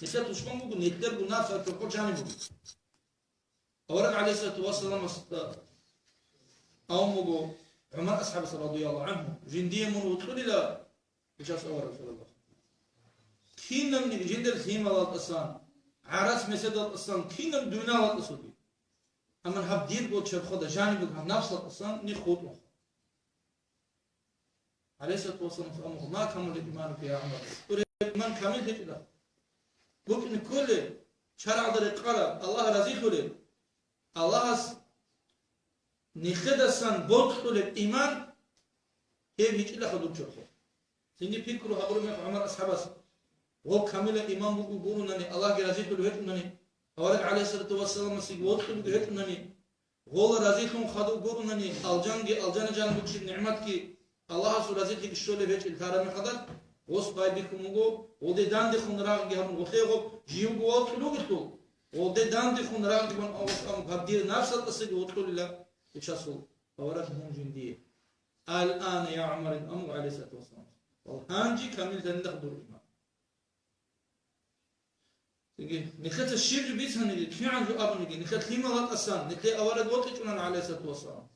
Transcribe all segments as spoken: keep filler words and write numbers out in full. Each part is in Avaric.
Нилъер тушман буго, нилъер гунагь, нилъер чорхол жаниб буго. Авараг гӀалайгьиссалату вассаламасда абун буго ГӀумар асхӀабас радияллагьу гӀангьу, жиндие мун вокьулила, ишас авараг саллаллагьу. Кинабниги жиндир лъималалдасан, гӀарац-меседалдасан, кинаб дуниялалдасаги. Амма гьаб дирго чорхода жаниб буго гьаб нафсалдасан нихъ вокьун. ГӀалайгьиссалату вассаламас абун буго: «Ма камула иманука, я ГӀумар». Дур иман камил гьечӀила. БукӀине кколеб, шаргӀалда рекъараб, Аллагь разилъулеб, Аллагьас нилъедасан бокьулеб иман, гьеб гьечӀилаха дур чорхол. Цинги пикру гьабураб мехалъ ГӀумар асхӀабас, гъоб камилаб иман буго гурунани, Аллагьги разилъулев гьечӀунани, авараг гӀалайгьиссалату вассаламасеги вокьулев гьечӀунани, гъола разилъун хадув гурунани, алжанги, алжана жаниб бугебщинаб нигӀматги, Аллагьасул разилъиги щолеб гьечӀел лъараб мехалда, гъос байбихьун буго, гъолде дандехун рагъги гьабун гъолъие гъоб, живго вокьулев вугелъул, гъолде дандехун рагъги бан авас абун гьаб дир нафсалдасаги вокьулила ишасул авараг мун жиндие. «Ал-ана, я ГӀумар», – ин абун буго гӀалайгьиссалату вассаламас. Вал гьанже камил жанилаха дур иман. Цинги, нилъеца щиб жо бицаниги, кигӀан жо абуниги, нилъер лъималалдасан, нилъее авараг вокьичӀунани гӀалайгьиссалату вассалам.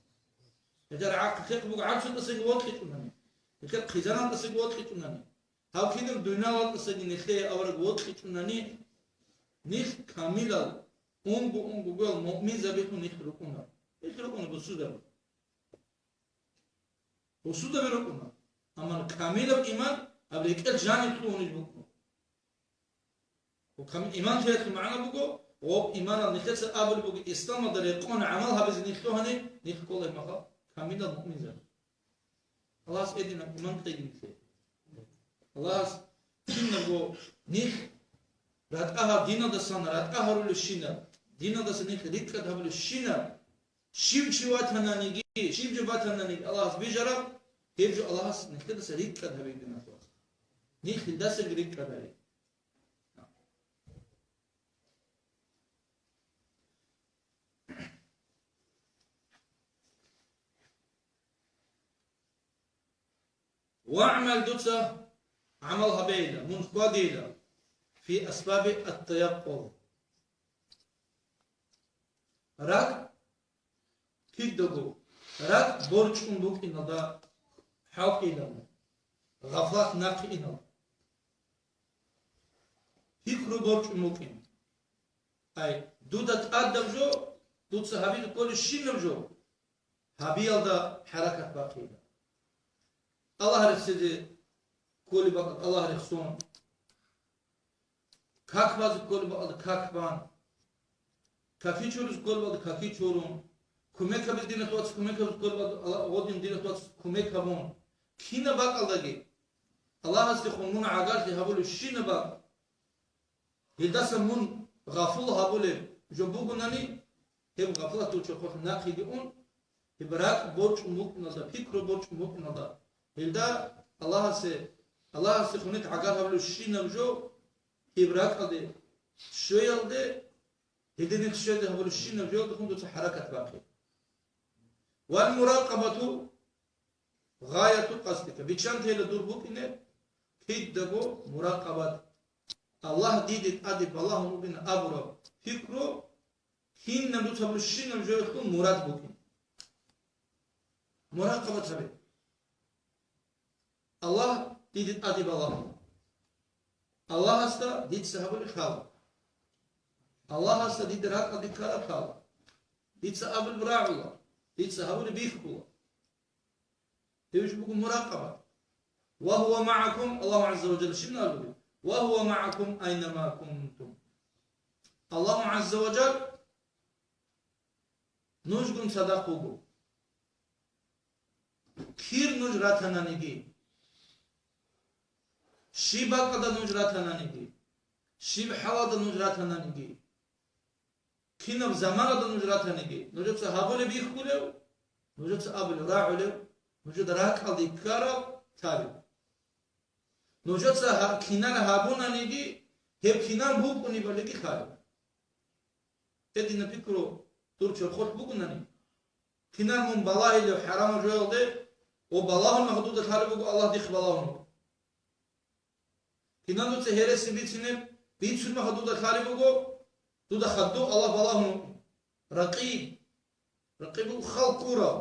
Нилъер гӀакълу-хикъ буго гӀарцудасаги вокьичӀунани, нилъер хъизаналдасаги вокьичӀунани. Гьав кинаб дуниялалдасаги нилъее авараг вокьичӀунани, нилъ камилал, унго-унгоял муъминзабилъун нилъ рукӀуна. Нилъ рукӀуна бусурбаби. Бусурбаби рукӀуна. Амма камилаб иман гьаб рекӀел жаниб лъугьунеб букӀун. Ва кам-, иман лъеялъул магӀна буго, ва иманал нилъеца абулеб буго, исламалда рекъон гӀамал гьабизе нилъ лъугьани, нилъ ккола гьеб мехалъ камилал муъминзаби. Аллагьас гьединаб иман кьеги нилъее. Аллагьас кинабго нилъ ратӀа гьаб-, диналдасан ратӀа гьарулевщинаб, диналдаса нилъ рикӀкӀад гьабулевщинаб, щив чи ватананиги, щиб жо батананиги Аллагьас бижараб, гьеб жо Аллагьас нилъедаса рикӀкӀад гьабеги, диналъул вацал. Нилъ гьелдасаги рикӀкӀад гьаре. «ВагӀмал», дуца гӀамал гьабейила, мун хьвадейила, «фи асбаби ат-таякъуз». РакӀ, кидаго ракӀ борчӀун букӀиналда хӀалкӀила, гъафлат нахъе иналда. Пикру борчӀун букӀин. Ай, дуда тӀадаб жо, дуца гьабизе кколебщинаб жо, гьабиялда хӀаракат бахъейила. Аллагь рехсезе кколеб бакӀалда Аллагь рехсон, как базе кколеб бакӀалда как бан, каки чуризе кколеб бакӀалда каки чурун, кумек гьабизе диналъул вацас кумек гьабизе кколеб бакӀалда Аллагь гъодин диналъул вацас кумек гьабун, кинаб бакӀалдаги Аллагьасдехун мун гӀагарлъи гьабулебщинаб бакӀ, гьелдаса мун гъафула гьабулеб жо бугунани, гьеб гъафлатул чорхолъ нахъеги ун, гьеб ракӀ борчӀун букӀиналда, пикру борчӀун букӀиналда, гьелда Аллагьасе, Аллагьасдехун нилъ гӀагар гьабулебщинаб жо, гьеб ракӀалде щвеялде, гьелде нилъ щвезе гьабулебщинаб жоялдехун дуца хӀаракат бахъе. Вал муракъабату гъаяту къасдика. Биччан тейила дур букӀине кидаго муракъабат. Аллагь диде тӀаде балагьун вугин абураб пикру, кинаб дуца гьабулебщинаб жоялъул мурад букӀин. Муракъабат гьабе. Аллагь диде тӀаде балагьун. Аллагьасда дица гьабулеб лъала. Аллагьасда дида ракӀалде ккараб лъала. Дица абулеб рагӀула. Дица гьабулеб бихьула. Гьеб жо буго муракъаба. «Ва гьува магӀакум», Аллагьу гӀазза ва жалла щиб абулеб? «Ва гьува магӀакум айнама кунтум». Аллагьу гӀазза ва жалла нужгун цадахъ вуго. Кир нуж ратананиги, щиб бакӀалда нуж ратананиги, щиб хӀалалда нуж ратананиги, кинаб заманалда нуж ратаниги, нужеца гьабулеб бихьулев, нужеца абулеб рагӀулев, нужеда ракӀалде ккараб лъалеб. Нужеца гьа-, кинар гьабунаниги, гьеб кинар букӀунебалиги лъалеб. Гьединаб пикру дур чорхолъ бугунани, кинар мун балагьилев хӀарамаб жоялде, ва балагьун мехалъ дуда лъалеб буго Аллагь дихъ балагьун вуго. Кинан дуца гьереси бицинеб, Бицун мехалъ дуда лъалеб буго, дуда хадув Аллагь балагьун вукӀин. Ракъиб. Ракъиб буго халкъ гурав.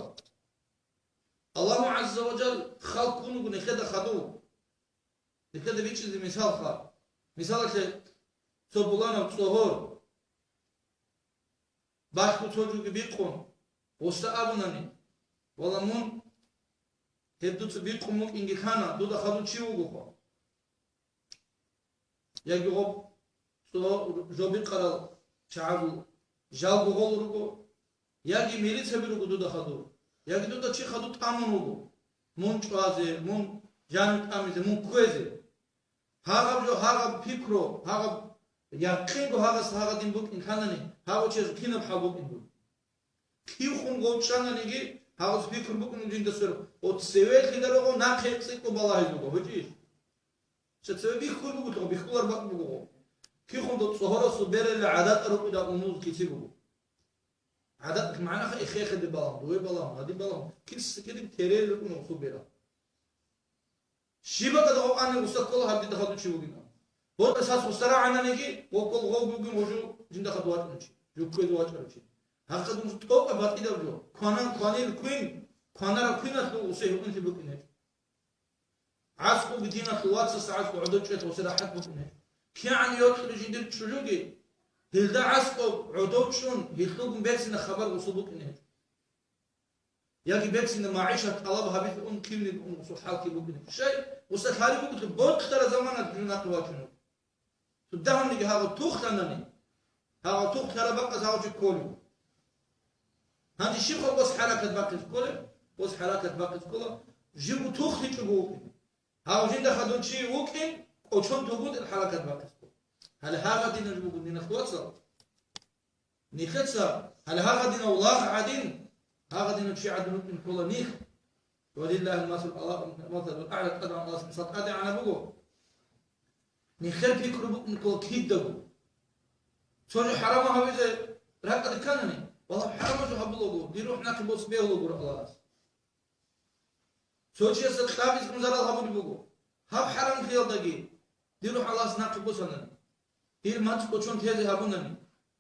Аллагьу гӀазза ва жал халкъ гун вуго нилъеда хадув. Нилъеда бичӀчӀизе мисалха. Мисалалъе, цо буланав цӀогьор. Балъго цо жоги бикъун, гъосда абунани: «Вала, мун гьеб дуца бикъун букӀинги лъана, дуда хадув чи вугоха?» Яги гъоб цо жо бикъарал чагӀазул жалго гъол руго, яги милицаби руго дуда хадур, яги дуда чи хадув тӀамун вуго, мун чӀвазе, мун жанив тӀамизе, мун кквезе. Гьагъаб жо, гьагъаб пикру, гьагъаб якъинго гьагъас гьагъадин букӀин лъанани, гьагъав чиясул кинаб хӀал букӀин буго? Кивхун гъов чӀананиги, гьагъас пикру букӀин жинда сверухъ, о, цеве лъидарого нахъе цӀикӀкӀун балагьизе буго, гьучӀищ? Цо цеве бихьулеб буго, бихьулар бакӀ буго гъов. Кивхун дов цӀогьорасул бералел гӀадатӀа рукӀида унуз кици буго. ГӀадатӀ магӀнаха эхе-эхеде балагьун, дове балагьун, гьади балагьун, киса-кидаб терел рукӀун гъосул берал. Щибаб гъов ани гъуса ккола гьаб дида хадув чи вугин. Гъов эсас гъуса рагӀананиги, гъов ккола гъов бугин гъужу жинда хадув вачӀунев чи, жукквезе вачӀарав чи. Гьакъадин гъуса тӀокӀаб батӀидаб жо, кванан кванил квин, кванарав квиналъул гъусе гьукъинлъи букӀин гьечӀо. ГӀаскӀоби диналъул вацас гӀаскӀо гӀодов чӀвелъ гъусе рахӀат букӀин гьечӀо. КигӀан йокьри жиндир чӀужуги, гьелда гӀаскӀо гӀодов чӀун, гьелъулгун берцина хабар гъусул букӀин гьечӀо. Яги берцина магӀишат тӀалаб гьабилъун кивниб ун гъусул хӀалкьи букӀине. Щай? Гъуса лъалеб бугелъул бокьараб замана жо нахъе вачун. Цо дагьабниги гьагъав тухлъанани, гьагъав тухлъараб бакӀалъ гьагъав чи кколев. Гьанже щиб гъос хӀаракат бахъизе кколеб? Гъос хӀаракат бахъизе ккола, живго тухлъичӀого вукӀин. Гьав жинда хадув чи вукӀин, кӀочон тогун хӀаракат бахъизе ккола. Гьале гьагъадинаб жо буго, диналъул вацал. Нилъеца гьале гьагъадинав лагъ гӀадин, гьагъадинав чи гӀадин рукӀин ккола нилъ. Валиллагьил масалу аъла, масалу аъла, тӀадегӀан Аллагьас мисал тӀадегӀанаб буго. Нилъер пикру букӀин ккола кидаго. Цо жо хӀарамаб гьабизе ракӀалде кканани, валлагь, хӀарамаб жо гьабулаго, дир рухӀ нахъе босун бегьулагура Аллагьас. Цо чиясда кьабиз гьунзарал гьабулеб буго. Гьаб хӀарамлъиялдаги дир рухӀ Аллагьас нахъе босанани, дир мацӀ кӀочон тезе гьабунани,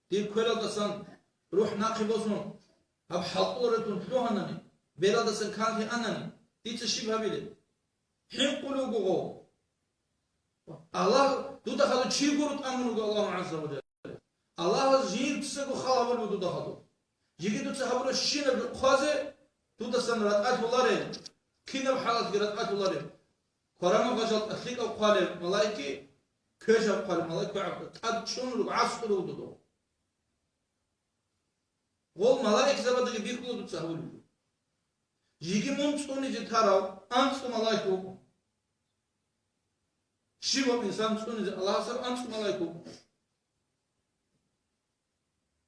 дир квералдасан рухӀ нахъе босун, гьаб хӀалтӀулареблъун лъугьанани, бералдасан канлъи анани, дица щиб гьабилеб? ХӀинкъулев вуго гъов. Аллагь, дуда хадув чи гуро тӀамун вуго Аллагьу гӀазза ва жалла. Аллагьас жинцаго хал гьабулеб дуда хадув. Жеги дуца гьабурабщинаб жо хъвазе дудасан ратӀалъуларел, кинаб хӀалалъги ратӀалъуларел. Кваранаб гъажал тӀад лъикӀав хъвалел малаикги, квешаб хъвалел малаик квегӀаб тӀад чӀун руго, гӀасулев дуда. Гъол малаикзабаздаги бихьула дуца гьабулеб. Жеги мун цӀунизе тарав анцӀу малаик вукӀун. Щивав инсан цӀунизе Аллагьасул анцӀу малаик вукӀун.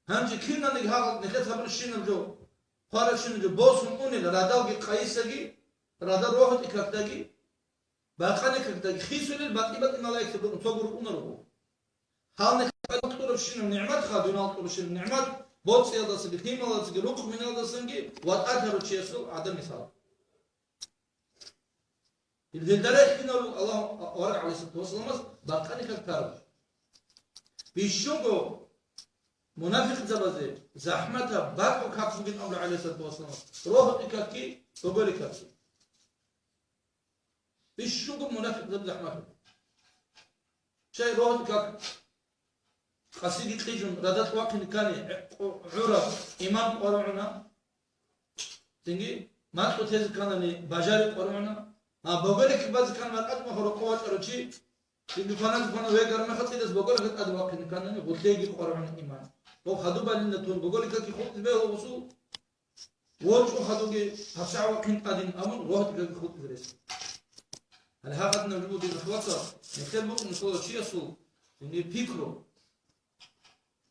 Гьанже киналниги гьагъал нилъеца гьабурабщинаб жо, хъварабщинаб жо босун унел радалги къайисаги, радал рогьатӀи какдаги, бакъани какдаги хисулел батӀи-батӀи малаикзаби букӀун, цо гуро унаро. Гьал нилъ кьурабщинаб нигӀматха, дунал кьурабщинаб нигӀмат, боцӀиялдасаги, лъималдасаги, рукъ-миналдасанги ватӀалъарав чиясул гӀадамисал. Ил гьелда рехинав Аллагь авараг гӀалайгьиссалату вассаламас бакъани как тараб. Бищунго мунафикъзабазе захӀматаб бакӀго как бугин абула гӀалайгьиссалату вассаламас: рогьатӀи какги, боголи какги. Бищунго мунафикъзаб захӀмат. Чай рогьатӀи как. Къасиги кьижун, радалъ вахъине ккани, гӀураб имам къваригӀуна. Цинги макьу тезе кканани, бажари къваригӀуна. А боголихъ базе ккани, макьатӀ махӀ рокъов вачӀарав чи, цинги фаназ-фана вегара мехалъ цӀидас боголихъ тӀаде вахъине кканани, гъулъеги къваригӀуна имам. Гъов хадуб балина тун, боголихъги хутӀизе бегьула гъусул. ВорчӀун хадуги гьабсагӀат вахъин тӀадин абун, рогьатӀиги хутӀизе рес. Гьале гьагъадинаб жо буго, диналъул вацал, нилъер букӀун ккола чиясул гьениб пикру.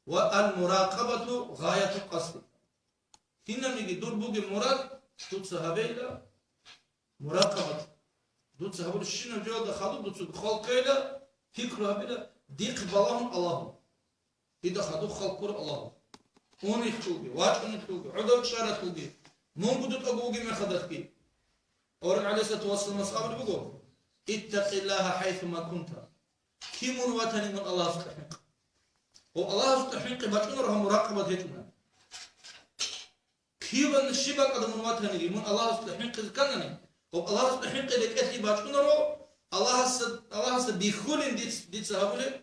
Ва аль-муракъабату гъаяту къасди. Кинабниги дур бугеб мурад дуца гьабейила, муракъабат. Дуца гьабурабщинаб жоялда хадуб дуца хал ккейила, пикру гьабила, дихъ балагьун Аллагьу. Дида хадуб хал ккура Аллагьу. Унелъулги, вачӀунелъулги, гӀодов чӀаралъулги, мунго дутӀаго вугеб мехалдалъги. Авараг гӀалайгьиссалату вассаламас абулеб буго: «Иттакъиллагьа хӀайсума кунта». Кив мун ватани, мун Аллагьасукьа хӀинкъа. Гъоб Аллагьасукьа хӀинкъи бачӀунаро гьаб муракъабат гьечӀунани. Киван щиб бакӀалда мун ватаниги, мун Аллагьасукьа хӀинкъизе кканани, гъоб Аллагьасукьа хӀинкъи рекӀелъе бачӀунаро, Аллагьасда, Аллагьасда бихьулин диц-, дица гьабулеб,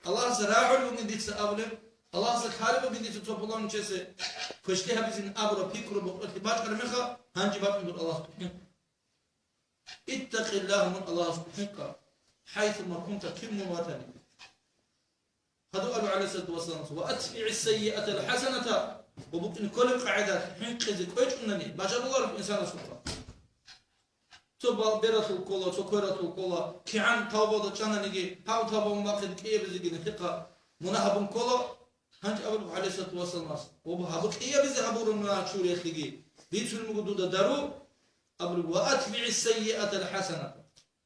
Аллагьасда рагӀул бугин дица абулеб, Аллагьасда лъалеб бугин дица цо пуланчиясе квешлъи гьабизин абураб пикру бокьулъе бачӀараб мехалъ, гьанже бачӀун дур Аллагьасукьа хӀинкъи. Иттакъиллагь, мун Аллагьасукьа хӀинкъа, хӀайсума кунта, кив мун ватани. Хадуб абу гӀалайгьиссалату вассаламас: «Ва атбигӀи сайиатал хӀасаната», ва букӀин кколеб къагӀидалъ хӀинкъизе кӀвечӀунани бажаруларо инсанасухъа. Цо бал-, бералъул ккола, цо квералъул ккола, кигӀан тавбалда чӀананиги, гьав тавбаун бахъин кӀиябизеги нилъехъа мунагь гьабун ккола. Гьанже абулеб гӀалайгьиссалату вассаламас: «Ва гьаб кӀиябизе гьабураб мунагь чуриялъеги бицун буго дуда дару», абулеб: «Ва атбигӀи сайиатал хӀасаната».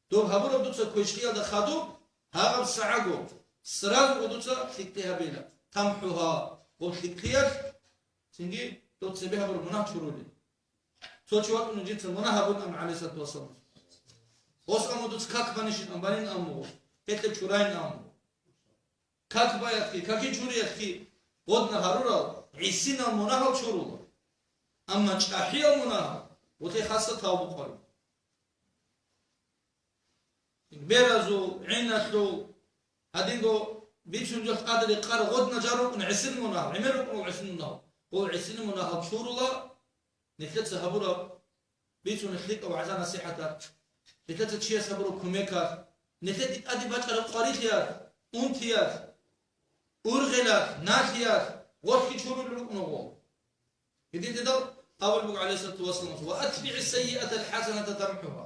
Доб гьабураб дуца квешлъиялда хадуб, гьагъаб сагӀаго, сразуго дуца лъикӀлъи гьабила, тамхӀугьа, гъоб лъикӀлъиялъ цинги доб цебе гьабураб мунагь чурули. Цо чи ватӀун жинца мунагь гьабун ам гӀалайгьиссалату вассаламас. Гъос аму дуца как банищин ам банин амуго, гьелъе чурайин амуго. Как баялъги, каки чуриялъги гъодна гьарурал гӀисинал мунагьал чурула. Амма чӀахӀиял мунагьал гъолъе хасса тавбу къвару. Беразул, гӀиналъул, гьадинго бицун жо тӀаде рекъараб гъодна жал рукӀун гӀисин мунагь, гӀемер рукӀун гӀисин мунагь. Гъол гӀисин мунагьал чурула, нилъеца гьабураб бицун лъикӀаб вагӀза-насихӀаталъ, нилъеца чияс гьабураб кумекалъ, нилъеде тӀаде бачӀараб къварилъиялъ, унтиялъ, ургъелалъ, налъиялъ, гъолъги чурулел рукӀуна гъол. Гьединлъидал абулеб буго гӀалайгьиссалату вассаламас: «Ва атбигӀи сайиатал хӀасаната тамхӀугьа».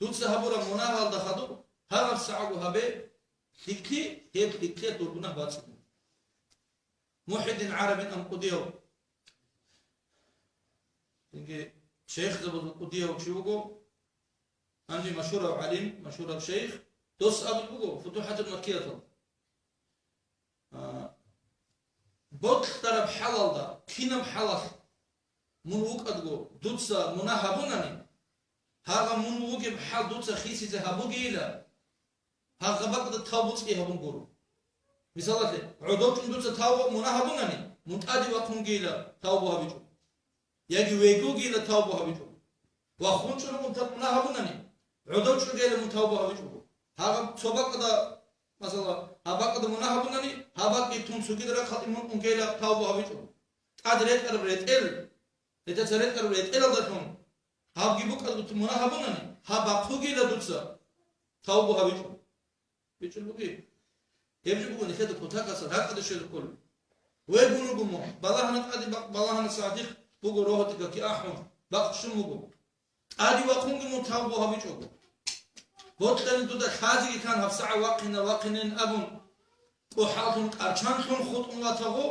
Дуца гьабураб мунагьалда хадуб гьагъаб сагӀаго гьабе лъикӀлъи, гьеб лъикӀлъиялъ дур мунагь бацӀцӀадаб. МухӀиддин ГӀарабин ам кӀудияв, цинги шайихзабазул кӀудияв чи вуго, гьанже машгьурав гӀалим, машгьурав шайих, дос абулеб буго ФутухӀатул Маккияталда. А, бокьараб хӀалалда, кинаб хӀалалъ мун вукӀадго дуца мунагь гьабунани, гьагъа мун вугеб хӀал дуца хисизе гьабугейила, гьагъа бакӀда тавбу цӀи гьабун гуро. Мисалалъе, гӀодов чӀун дуца тавбу мунагь гьабунани, мун тӀаде вахъунгейила тавбу гьабичӀо. Яги вегогейила тавбу гьабичӀо. Ва хунчӀун унтаб мунагь гьабунани, гӀодов чӀугейила мун тавбу гьабичӀого. Гьаб цо бакӀда, масала, гьаб бакӀда мунагь гьабунани, гьаб бакӀги тун цогидал рахъалде мун унгейила тавбу гьабичӀого. ТӀад ретӀараб ретӀел, гьетаца ретӀараб ретӀелалдалъун гьабги букӀадго тун мунагь гьабунани, гьаб бахъугейила дуца тавбу гьабичӀо. БичӀчӀун бугеб? Гьеб жо буго нилъеда кутакалъа ракӀалде щвезе кколеб. Вегун вуго мун, балагьана тӀаде бакъ, балагьана сагӀдихъ буго рогьатӀи каки ахӀун, бакъ щун вуго. ТӀаде вахъунги мун тавбу гьабичӀого. Бокьани дуда лъазеги ккан гьабсагӀат вахъина, вахъинин абун, кӀухӀаллъун, къарчанлъун хутӀун ватагъо,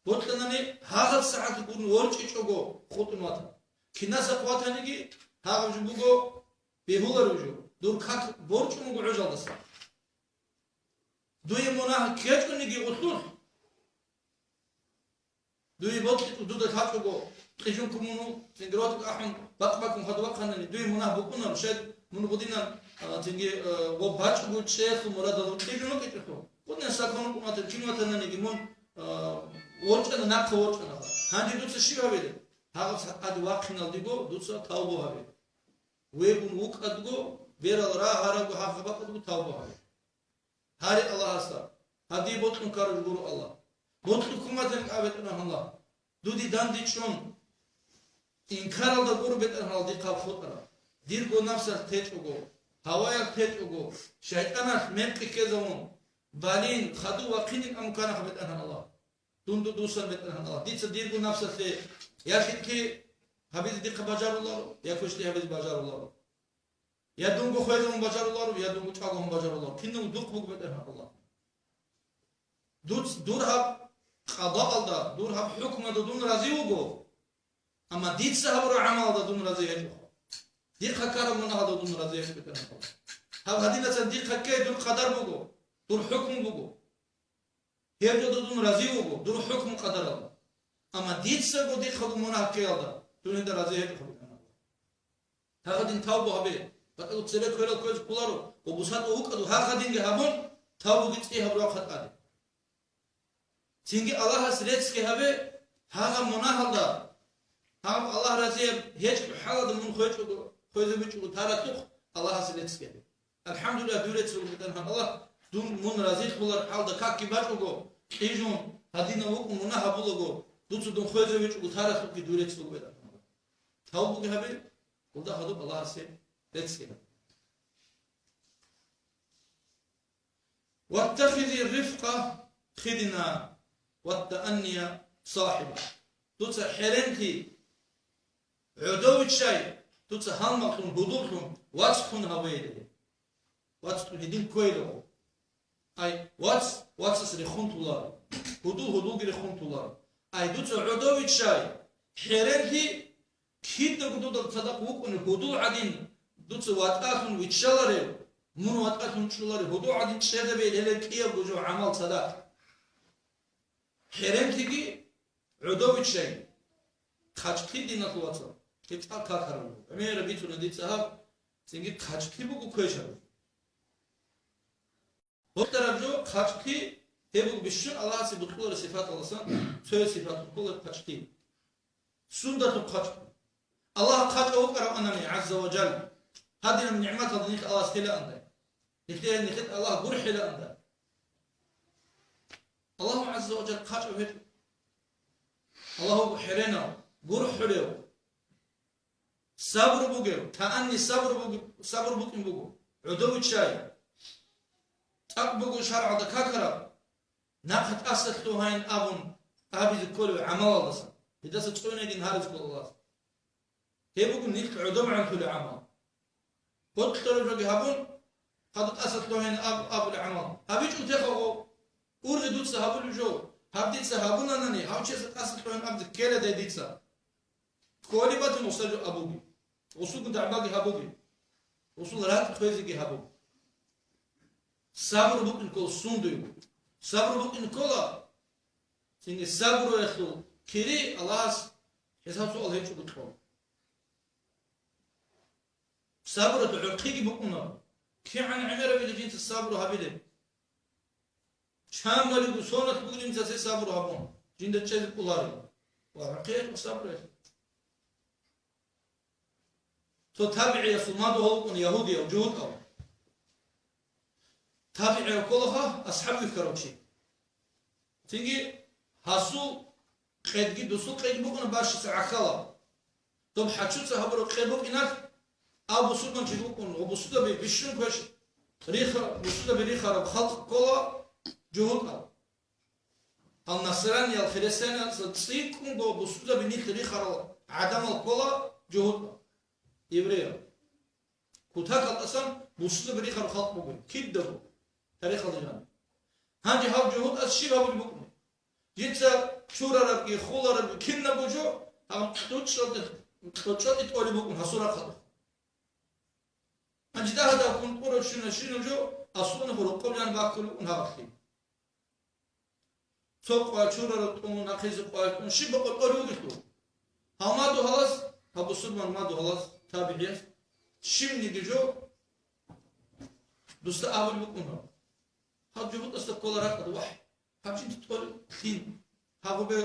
бокьанани гьагъаб сагӀат гурун ворчӀичӀого хутӀун вата. Кинаса хъватаниги гьагъаб жо буго, бегьуларев жо, дур как борчӀун вуго гӀужалдаса. Дуе мунагь ккечӀониги гъулъулъ, дуе бокьичӀо дуда лъачӀого, кьижун кумуну, цинги ротӀ ахӀун, бакъ-бакӀун хадуб бахъанани, дуе мунагь букӀунаро, шайд мун гъудинан, а, цинги, а, ва бачӀого чӀеялъул мурадалъун кьижун вукӀичӀелъул. Гъудин сакун вукӀун ватаб, кин ватананиги мун, а, ворчӀана, нахъа ворчӀана. Гьанже дуца щиб гьабилеб? Гьагъаб сагӀат вахъиналдего дуца тавбу гьабе. Вегун вукӀадго, берал рагьараго, гьагъаб бакӀадго тавба гьабе. Гьаре Аллагьасда, гьадие бокьун ккараб гуро Аллагь. Бокьун ккун ватани, а, БетӀергьан Аллагь, дуде дандечӀун, инкаралда гуро, БетӀергьан Аллагь, дихъ гьаб хутӀараб. Дирго напсалъ течӀого, гьаваялъ течӀого, шайтӀаналъ мекъи ккезавун, балин, хадув вахъинин амуканаха, БетӀергьан Аллагь. Дун ду-, дусан, БетӀергьан Аллагь, дица дирго напсалъе я лъикӀлъи гьабизе дихъа бажаруларо, я квешлъи гьабизе бажаруларо. Я дунго хвезавун бажаруларо, я дунго чӀвагавун бажаруларо. Кинабго духъ буго, БетӀергьан Аллагь. Дуц-, дур гьаб къазаалда, дур гьаб хӀукмалда дун рази вуго, амма дица гьабураб гӀамалалда дун рази гьечӀо. Дихъа ккараб мунагьалда дун рази гьечӀо, БетӀергьан Аллагь. Гьаб гьадинасан дихъа ккей дур къадар буго, дур хӀукму буго. Гьеб жо дун рази вуго, дур хӀукму къадаралда. Амма дицаго дихъаго мунагь ккеялда дун гьелда рази гьечӀо, БетӀергьан Аллагь. Гьагъадин тавба гьабе. БатӀа цебе кверал кквезе кколаро, ва бусатӀа вукӀаду гьагъадинги гьабун, тавбуги цӀи гьабурал хатӀаде. Цинги Аллагьас реццги гьабе гьагъа мунагьалда, гьаб Аллагь разияб гьечӀеб хӀалалда мун хвечӀого, хвезе вичӀого таралъухъ Аллагьас реццги гьабе. АлхӀамдулиллагь, дур рецц бугитӀан гьаб Аллагь, дун мун разилъулар хӀалда какги бачӀого, кьижун, гьадинав вукӀун мунагь гьабулаго, дуца дун хвезе вичӀого таралъухъги дур рецц бугитӀан гьаб Аллагь. Тавбуги гьабе, гьелда хадуб Аллагьасе реццги гьабе. واتخذ الرفق خدنا والتأني صاحبا. Дуца хӀеренлъи, гӀодов виччай, дуца гьалмагълъун, гьудуллъун вацлъун гьавейилан. Вацлъун гьедин ккойилан. Ай, вац вацас рехун толаро, гьудул гьудулги рехун толаро. Ай, дуца гӀодов виччай, хӀеренлъи, кидаго дуда цадахъ вукӀунев гьудул гӀадин, дуца ватӀалъун виччаларев, мун ватӀалъун чӀоларев гьудул гӀадин чӀезабейилан гьеле кӀиябго жо гӀамал цадахъ. ХӀеренлъиги гӀодов виччай, хъачӀлъи, диналъул вацал, гьеб цӀакъ какараб буго. ГӀемераб бицуна дица гьаб, цинги хъачӀлъи буго квешаб. Гьоркьараб жо, хъачӀлъи, гьеб буго бищун Аллагьасе бокьулареб сипаталдасан цоясеб сипат ккола хъачӀлъи. Сундалъухъ хъачӀ? Аллагь хъачӀав вукӀаравани, гӀазза ва жалла, гьадинаб нигӀматалда нилъ Аллагьас телаанда, нилъее нилъер Аллагь гурхӀелаанда. Аллагь гӀазза ва жалла хъачӀав гьечӀо. Аллагь вуго хӀеренав, гурхӀулев. Сабру бугев, таанни сабру буг-, сабру букӀин буго, гӀодов виччай. ЦӀакъ буго шаргӀалда какараб, нахъа тӀаса лъугьайин абун абизе кколев гӀамалалдасан, гьедаса цӀунейин гьаризе ккола Аллагьас. Гьеб буго нилъ гӀодов гӀанлъулеб гӀамал. Боцлъараб жоги гьабун, хадуб тӀаса лъугьайин аб-, абулеб гӀамал. ГьабичӀо текъаго, ургъи дуца гьабулеб жо, гьаб дица гьабунанани, гьав чиясда тӀаса лъугьайин абизе ккеладай дица. Кколеб батун гъосда жо абуге. Гъосулгун дагӀбаги гьабуге. Гъосул ракӀ хвезеги гьабуге. Сабру букӀин ккола сундуего. Сабру букӀин ккола, цинги сабруялъул кири Аллагьас хӀисаб-суал гьечӀого кьола. Сабру гӀорхъиги букӀуна. КигӀан гӀемерабила жинца сабру гьабилеб? Чамалиго соналъ бугилинцасе сабру гьабун, жинда чӀезе кӀолареб. Ва гьоркье сабру гьечӀо. Цо табигӀиясул мадугьал вукӀун ягьудияв, жугьутӀав. ТабигӀияв кколаха асхӀаб вихьарав чи. Цинги гьасул къедги, дусул къедги букӀуна бащица гӀахьалаб. Доб хӀачуца гьабураб къе букӀиналъ, аб бусурманчи вукӀун ва бусурбаби бищун квеш риха-, бусурбаби рихараб халкъ ккола жугьутӀал. Гьал насраниял, христианиялъул цӀикӀкӀунго бусурбаби нилъ рихарал гӀадамал ккола жугьутӀал, еврейал. Кутакалдасан бусурбаби рихараб халкъ буго, кидаго тарихалда жаниб. Гьанже гьав жугьутӀас щиб гьабулеб букӀун? Жинца чурарабги, хуларабги кинабго жо, гьаб кьучӀалде, кьучӀалде тӀолеб букӀун гьасул рахъалда. Гьанже дагьа-дагьа ккун тӀурав щуна-щинаб жо, асулнахъ рокъоб жан баккулеб букӀун гьабалъе. Цо къвачурарав тӀун, нахъизе къватӀун, щиб бакъо тӀолев вугелъул. Гьав мадугьалас, гьав бусурман мадугьалас, табигӀияс, щибниги жо дусда абулеб букӀун гьаб. Гьав жугьутӀасда ккола ракӀалда, вагь, гьаб жинда тӀолеб лъин, гьаб гъубе,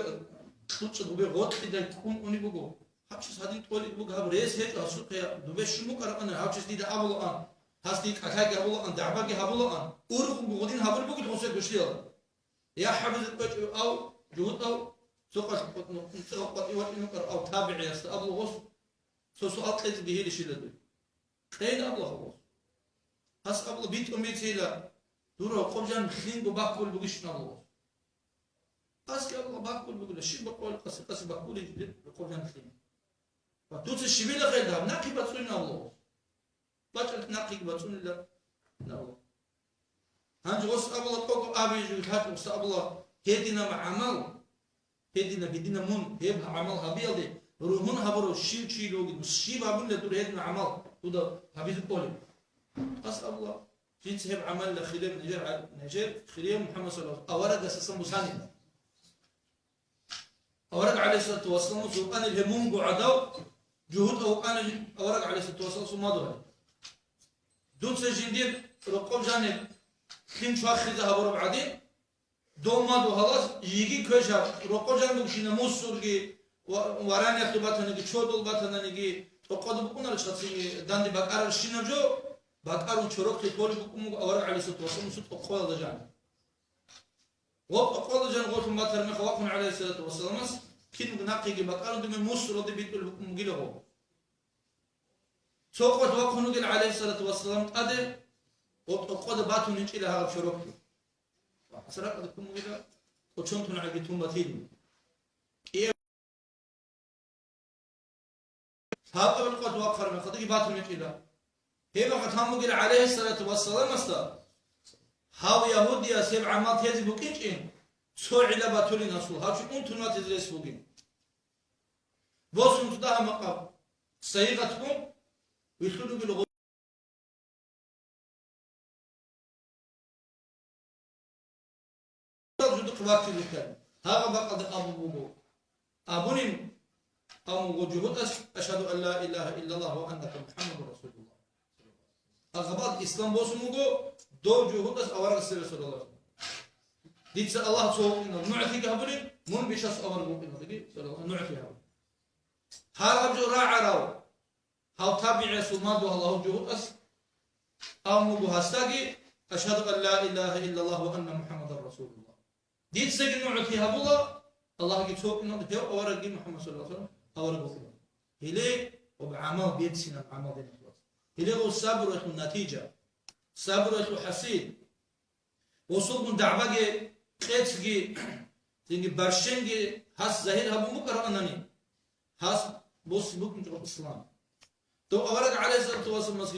кьучӀ гъубе гъоркьидай ккун унеб буго. Гьаб чияс гьадин тӀолеб буго, гьаб рес гьечӀо гьасухъе, дубе щун букӀарабани, гьав чияс дида абулаан, гьас дие кӀалъайги гьабулаан, дагӀбаги гьабулаан, ургъунго гъудин гьабулеб бугелъул гъосие гущлъиялда. Я гьабизе кӀвечӀев ав, жугьутӀав, цо къвалъ-, цо къватӀив вачӀине вукӀарав ав табигӀиясда абула гъос, цо суал кьезе бегьилищила дуе. Кьейин абула гъос. Гьас абула битӀун бицейила, дур рокъоб жан лъинго баккулеб бугищин абула гъос. Гьасги абула баккулеб бугила, щиб баккулеб, къаси-къаси баккулеб рокъоб жан лъин. Ва дуца щибила хӀел гьаб, нахъе бацӀцӀуйин абула гъос. БачӀарат нахъеги бацӀцӀунила нагъа. Гьанже гъос абула, тӀокӀаб абизе жо лъачӀо, гъос абула, гьединаб гӀамал, гьединаб, гьединаб мун гьеб гӀамал гьабиялде ругьун гьабурав щив чи вугин, щиб гьабунила дур гьединаб гӀамал дуда гьабизе кӀолеб? Гьас абула, жинца гьеб гӀамалила хирияв нижер гӀа-, нижер хирияв МухӀаммад саллаллагьу гӀалайгьи ва саллам бусанила. Авараг гӀалайгьиссалату вассаламасул вукӀанил гьеб мунго гӀадав, жугьутӀав вукӀана авараг гӀалайгьиссалату вассаламасул мадугьал. Дуца жиндир рокъов жаниб лъим чвахизе гьабураб гӀадин, дов мадугьалас жиги квешаб, рокъов жаниб букӀина мусурги ва вараниялъул батаниги, чодул батананиги, тӀокъода букӀунарищ гьацинги данде бакӀарарщинаб жо, бакӀарун чорохъе толеб букӀун буго авараг гӀалайгьиссалату вассаламасул тӀокъоялда жаниб. Гъоб тӀокъоялда жаниб гъолъун батараб мехалъ вахъун гӀалайгьиссалату вассаламас, кинабго нахъеги бакӀарун, думе мусуралде битӀулеб букӀун бугила гъо. Цо къоялъ вахъун вугел гӀалайгьиссалату вассалам тӀаде, гъоб тӀокъода батун гьечӀила гьагъаб чорохъе. Ва гьасракъалда ккун бугила, кӀочон тун гӀаги тун батилин. КӀияб Лъабабилеб къоялъ вахъараб мехалдаги батун гьечӀила. Гьеб мехалъ гьан бугел гӀалайгьиссалату вассаламасда, гьав ягьудияс гьеб гӀамал тезе букӀинчӀин, цо гӀилла батулин асул, гьав чи унтун ватизе рес бугин. Босун цо дагьаб макъаб сайигъатгун вилълъун ругел гъо-, Жудухъ ватилихъан, гьагъаб бакӀалда абун буго. Абунин, абун буго жугьутӀас: «Ашгьаду ан ла илагьа иллаллагь ва аннака МухӀаммадун расулуллагь». Агъабал ислам босун буго, дов жугьутӀас аварагасда салават. Дица Аллагь цо вукӀинав нугӀлъиги гьабулин, мун бицас авараг вукӀиналдаги салават, нугӀлъи гьабулин. Гьагъаб жо рагӀарав, гьав табигӀиясул мадугьал гьав жугьутӀас абун буго гьасдаги: «Ашгьаду ан ла илагьа иллаллагь ва анна МухӀаммадан расулуллагь». Дицаги нугӀлъи гьабула, Аллагьги цо вукӀинав, гьев аварагги МухӀаммад саллаллагьу гӀалайгьи ва саллам авараг вукӀинав. Гьеле ва гӀамал берцинаб гӀамал динахъ. Гьеле ва сабруялъул натижа, сабруялъул хӀасил. Гъосулгун дагӀбаги, къецги, цинги барщенги гьас загьир гьабун букӀаравани, гьас босун букӀинчӀо ислам. Дов авараг гӀалайгьиссалату вассаламасги